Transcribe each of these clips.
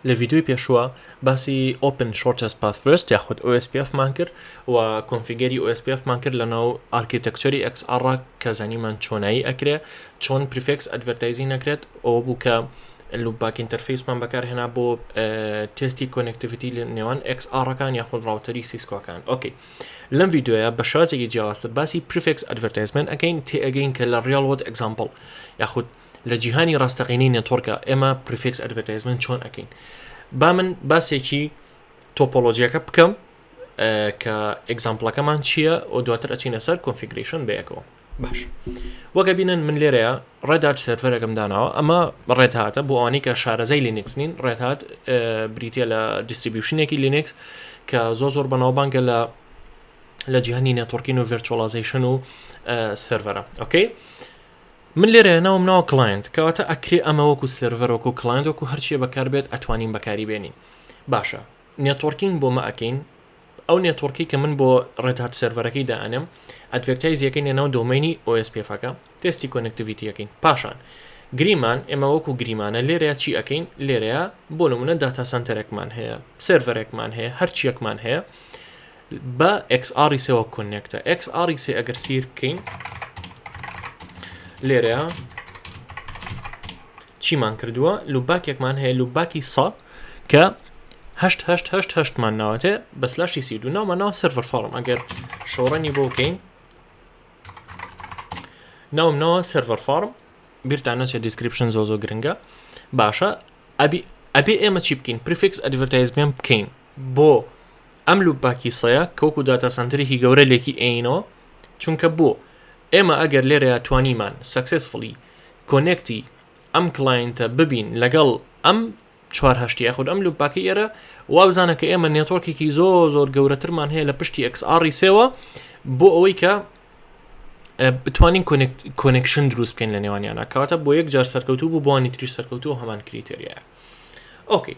لە ڤیدیۆی پێشووە باسی Open Shortest Path First یاخود OSPF مان کرد و configure ی OSPF مان کرد لە ناو architecture ی XR کە زانیمان چۆنایی ئەکرێ چۆن prefix advertising نەکرێت ئەوە بوو کە loopback interface مان بەکارهێنا بۆ test ی connectivity لە نێوان XR ەکان یاخود router ی Cisco کان okay لەم ڤیدیۆیە بە شێوازێکی جیاوازتر باسی prefix advertisement ئەەکەین تێئەگەین کە لە real world example یاخود لە جیهانی ڕاستەقینەی network ە ئێمە prefix advertisement چۆن ئەەکەین با من باسێکی topology یەکە بکەم کە example ەکەمان چییە و دواتر ئەچینە سەر configuration بەیەکەوە باش وەکە بینن من لێرەیە Red Hat server ێکم داناوە ئەمە Red Hat ە بۆ ئەوانەی کە شارەزای Linux نین Red Hat بریتە لە distribution ێکی Linux کە زۆر زۆر بەناوبانگە لە لە جیهانی networking و virtualization و server ە okay من لێرە ناوم ناوە client کەواتە ئەکرێ ئەمە وەکو server وەکو client وەکو هەرچیە بەکاربێت ئەتوانین بەکاری بێنین باشە networking بۆ مە ئەکەین ئەو network ی کە من بۆ Red Hat server ەکەی دائەنێم advertise یەکەین لەناو domain ی OSPF ەکە test ی connectivity یەکەین پاشان گریمان ئێمە وەکو گریمانە لێرەیە چی ئەەکەین لێرەیە بۆ نمونە data center ێکمان هەیە server ێکمان هەیە هەرچیەکمان هەیە بە XR سێوە connect ە XR سێ ئەگەر سیر بکەین لێرەیە چیمان کردووە loopback ێکمان هەیە loopback ی سا کە هەشت هەشت هەشت هەشتمان ناوەتێ بە slash ی 32 ناومان ناوە server farm ئەگەر show run ی بۆ بکەین ناوم ناوە server farm بیرتان نەچێت description زۆ زۆ گرنگە باشە ئەبی ئەبێ ئێمە چی بکەین prefix advertisement بکەین بۆ ئەم loopback ی سەیە کە وەکو data center ێکی گەورە لێکی ئەینەوە چونکە بۆ ئێمە ئەگەر لێرەیا توانیمان successfully connect ی ئەم client ە ببین لەگەڵ ئەم چوار هەشتی یاخود ئەم loopback ی ئێرە وابزانە کە ئێمە network ێکی زۆر زۆر گەورەترمان هەیە لە پشتی XR ی سێوە بۆ ئەوەی کە بتوانین connection دروست بکەین لە نێوانیانە کەواتە بۆ یەک جار سەرکەوتوو بوو بۆانی تریش سەرکەوتوو هەمان criteria یە okay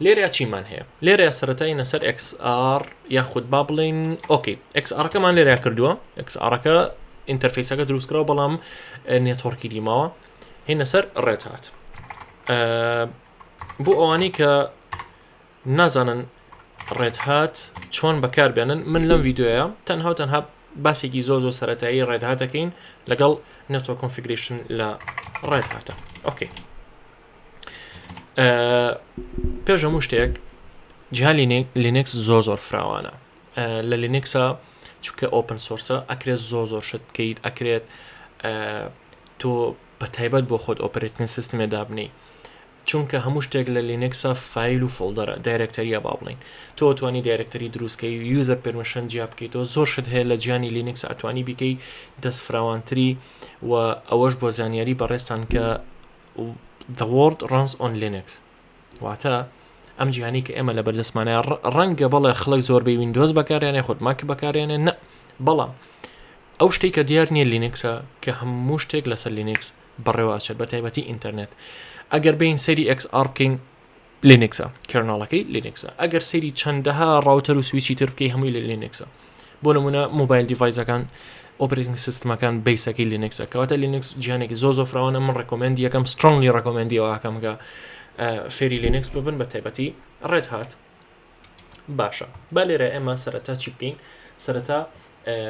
لێرە چیمان هەیە لێرە سەرەتای نەسەر XR یاخود با بڵین okay XR ەکەمان لێرە کردووە XR ەکە interface ەکە دروستکراوە بەڵام network ی دیماوە هینە سەر Red Hat بۆ ئەوانەی کە نازانن Red Hat چۆن بەکاربێنن من لەم ڤیددیوە تەنها و تەنها باسێکی زۆ زۆ سەتایی Red Hat ەکەین لەگەڵ network configuration لە Red Hat ە okay پێش هەموو شتێک جیهانی Linux زۆر زۆر فراوانە لە Linux ە چونکە open source ە ئەکرێت زۆر زۆر شت بکەیت ئەکرێت تۆ بە تایبەت بۆ خۆت operating system ێ دابنی چونکە هەموو شتێک لە Linux ە file و folder ە directory ە با بڵین تۆ توانی directory دروستکەی user permission جیا بکەیتەوە زۆر شت هەیە لە جیانی Linux ئەتوانی بیکەی دەست فراوانتری و ئەوەش بۆ زانیاری بەڕێستان کە The world runs on Linux واتە ئەم جیهانی کە ئێمە لە بەردەستمانە ڕەنگە بەڵێ خەڵک زۆربەی Windows بەکارێنێ خۆت Mac بەکارێنێ نە بەڵام ئەو شتێک کە دیار نییە Linux ە کە هەموو شتێک لەسەر Linux بەڕێوەچێت بە تایبەتی ئینتەرنێت ئەگەر بین سەیری XR بکەین Linux ە kernel ەکەی Linux ە ئەگەر سەیری چەندەها router و سویچی تر بکەی هەمووی لە Linux ە بۆ نمونە mobile device ەکان operating system ەکان base ەکەی Linux ە کەواتە Linux جیهانێکی زۆ زۆ فراوانە من recommend ی یەکەم strongly recommend ی ئەوکەم کە فێری Linux ببن بە تایبەتی Red Hat باشە با لێرە ئێمە سەرەتا چی بکەین سەرەتا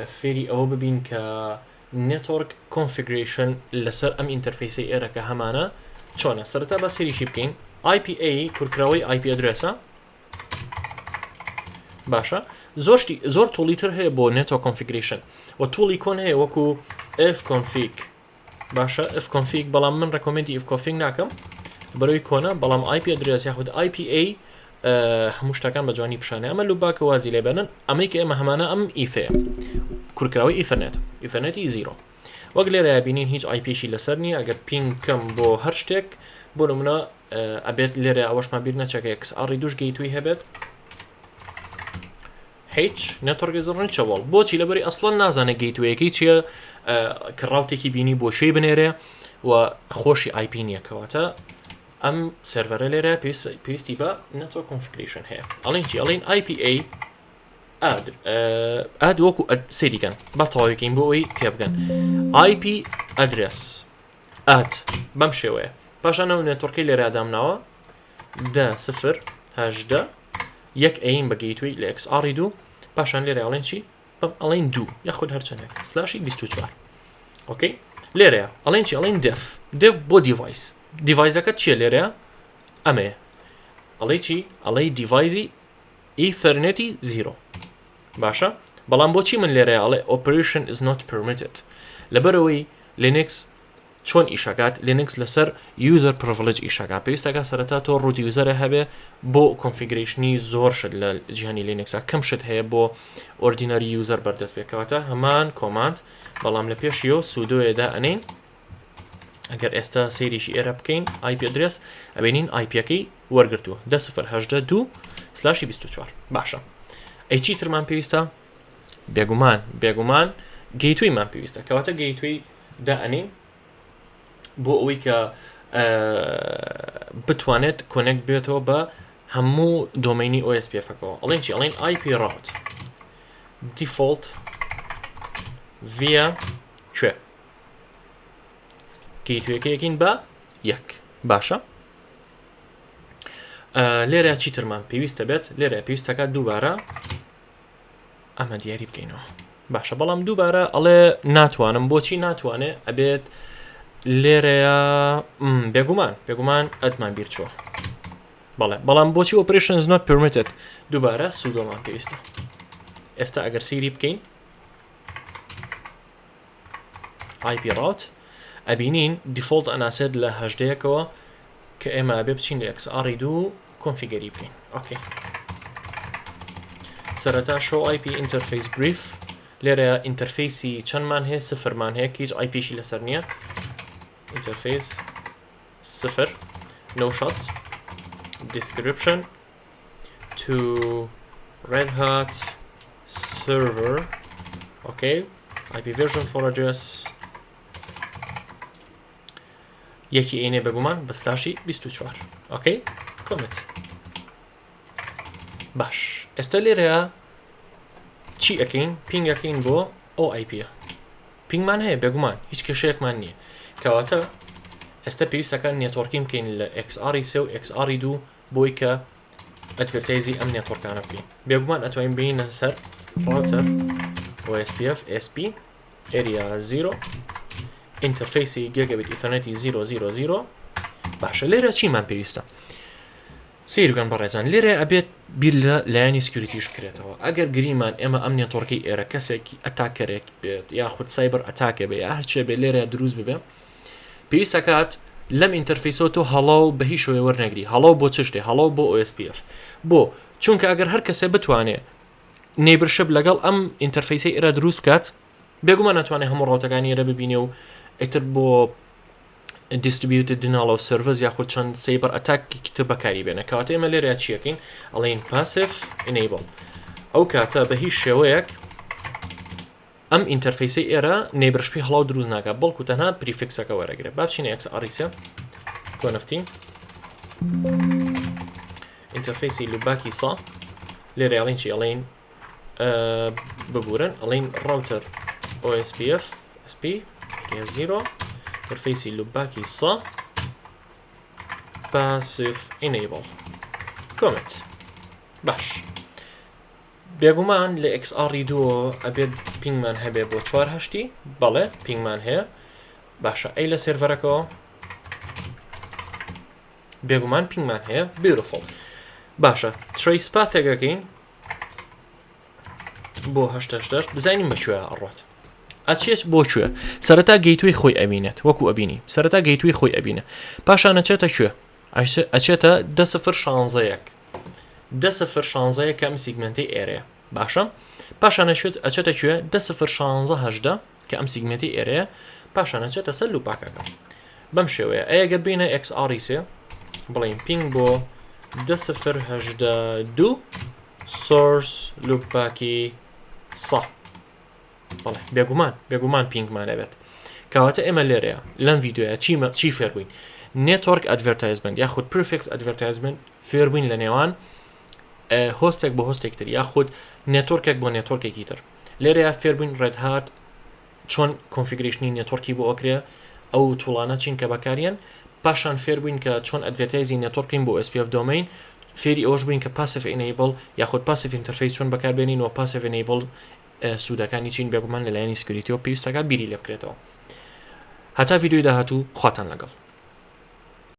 فێری ئەوە ببین کە network configuration لەسەر ئەم interface ەی ئێرە کە هەمانە چۆنە سەرەتا با سەیریشی بکەین IPA کورتکراوەی IP address ە باشە زۆر شتی زۆر tool ی تر هەیە بۆ network configuration و tool ی کۆن هەیە وەکو ifconfig باشە ifconfig بەڵام من recommend ی ifconfig ناکەم بەرەوەی کۆنە بەڵام IP address یاخود IPA هەموو شتەکان بە جوانی پیشانێ ئەمە loopback ە وازی لێ بێنن ئەمەی کە ئێمە هەمانە ئەم if ەیە کورتکراوەی Ethernet Ethernet ی zero وەک لێرە بینین هیچ IP شی لەسەر نییە ئەگەر ping کەم بۆ هەر شتێک بۆ نمونە ئەبێت لێرە ئەوەشمان بیر نەچێت کە XR ی دوش gateway هەبێت هیچ network is unreachable بۆچی لەبەری ئەسڵەن نازانێت gateway ەکەی چییە کە route ێکی بینی بۆ شوێی بنێرێ و خۆشی IP نییە کەواتە ئەم server ە لێرە پێویستی بە network configuration هەیە ئەڵین چی ئەڵین IPA add add وەکو سەیریکەن با تەواویکەین بۆ ئەوەی تێبگەن IP address add بەم شێوەیە پاشان ئەو network ەی لێرە دامناوە. دە سفر 18 یەک ئەین بە gateway لە XR ی دوو پاشان لێرە ئەڵێن چی بەم ئەڵێن دوو یاخود هەرچەندێک slash ی 24 okay لێرەیە ئەڵێن چی ئەڵێن dev dev بۆ device device ەکە چییە لێرەیە ئەمەیە ئەڵێ چی ئەڵێ device ی Ethernet ی zero باشە بەڵام بۆچی من لێرەیە ئەڵێ operation is not permitted لەبەرەوەی Linux چۆن ئیشەکات Linux لەسەر user privilege ئیشەکە پێویستەکە سەرەتا تۆ root user ە هەبێ بۆ configuration ی زۆر شت لە جیهانی Linux ا کەم شت هەیە بۆ ordinary user بەردەست بێ کەواتە هەمان command بەڵام لە پێشیەوە sudo یەدا ئەنین ئەگەر ئێستا سەیریشی ئێرە بکەین IP address ئەبینین IP ەکەی وەرگتووە دە سفر هەژدە دوو slash ی 24 باشە ئەی چی ترمان پێویستە بێگومان بێگومان gateway مان پێویستە کەواتە gateway دائەنین بۆ ئەوەی کە بتوانێت connect بێتەوە بە هەموو domain ی OSPF ەکەوە ئەڵێن چی ئەڵێن IP route default via کوێ gateway ەکەیەکین بە یەک باشە لێرە چیترمان پێویستە بێت لێرە پێویستەکە دووبارە ئەمە دیاری بکەینەوە باشە بەڵام دووبارە ئەڵێ ناتوانم بۆچی ناتوانێ ئەبێت لێرەیە بێگومان بێگومان ئەتمان بیر چووە بەڵێ بەڵام بۆچی operation is not permitted دووبارە sudo مان پێویستە ئێستا ئەگەر سیری بکەین IP route ئەبینین default ئەناسێت لە هەژدەیەکەوە کە ئێمە ئەبێ بچین لە XR دوو configure ی بکەین okay سەرەتا show IP interface brief لێرە interface ی چەندمان هەیە سفرمان هەیە هیچ IP شی لەسەر نییە interface سفر no shut description to Red Hat server okay IP version 4 address یەکی ئینێ بەگومان بە slash ی 24 okay commit باش ئێستا لێرەیە چی ئەەکەین ping ەکەین بۆ ئەو IP ە ping مان هەیە بێگومان هیچ کێشەیەکمان نییە کەواتە ئێستا پێویستەکان networking بکەین لە XR سێ و XR دوو بۆی کە advertise ی ئەم network انە بکەین بێگومان ئەتوانین بینە سەر router OSPF SP area 0 interface ی gigabit Ethernet ی 000 باشە لێرە چیمان پێویستە سیر بکەن بەڕێزان لێرە ئەبێت بیر لە لایەنی security ش بکرێتەوە ئەگەر گریمان ئێمە ئەم network ی ئێرە کەسێکی attacker ێک بێت یاخود cyber attack ە بێ یا هەرچێ بێ لێرە دروست ببێ پێویست ئەکات لەم interface ەوە تۆ hello بە هیچ شێوەیە وەرنەگری hello بۆ چ شتێ hello بۆ OSPF بۆ چونکە ئەگەر هەر کەسێ بتوانێ neighborship لەگەڵ ئەم interface ەی ئێرە دروست بکات بێگومان ناتوانێت هەموو route ەکانی ئێرە ببینێ و ئیتر بۆ distributed denial of service یاخود چەند cyber attack ێکی تر بەکاری بێنە کەواتە ئێمە لێرە چیەکەین ئەڵێن passive enable ئەو کاتە بە هیچ شێوەیەک ئەم interface ەی ئێرە neighborship ی hello دروست ناکات بەڵکو تەنها prefix ەکە وەرەگرێت با بچینە XR سێ conf t interface ی loopback ی سا لێرە ئەڵین چی ئەڵین ببورن ئەڵین router OSPF SP 0 interface ی loopback ی سا passive enable commit باش بێگومان لە XR ی دووەوە ئەبێت ping مان هەبێ بۆ چوار هەشتی بەڵێ ping مان هەیە باشە ئەی لە سێرڤەرەکەەوە بێگومان ping مان هەیە beautiful باشە trace path ێکەکەین بۆ هەشتەشتەش بزانین بەکوێ ئەڕات ئەچێت بۆ کوێ سەرەتا gateway خۆی ئەبینێت وەکو ئەبینی سەرەتا gateway خۆی ئەبینە پاشان ئەچێتە کوێ ئەچێتە دە سفر شانزەیەک دە سفر شانزەیە کە ئەم segment ەی ئێرەیە باشە پاشان ئەچێت ئەچێتە کوێ دە سفر شانزە هەژدە کە ئەم segment ەی ئێرەیە پاشان ئەچێتە سەر loopback ەکە بەم شێوەیە ئەگەر بینە XR سێ بڵین ping بۆ دە سفر هەژدە دوو source loopback ی سا بەڵێ بێگومان بێگومان ping مان ئەبێت کەواتە ئێمە لێرەیە لەم ڤیددیوە چیمە چی فێربووین network advertisement یاخود prefix advertisement فێربووین لە نێوان host ێک بۆ host ێک تر یاخود network ێک بۆ network ێکی تر لێرەیە فێربووین Red Hat چۆن configuration ی network ی بۆ ئەکرێ ئەو tool انە چین کە بەکاریان. پاشان فێر بووین کە چۆن advertise ی network بکەین بۆ OSPF domain، فێری ئەوەش بووین کە passive enable یاخود passive interface چۆن بەکاربێنین و passive enable سوودەکانی چین، بێگومان لەلایەنی security یەوە پێویستەکە بیری لێ بکرێتەوە. هەتا ڤیدیۆی داهاتوو خواتان لەگەڵ.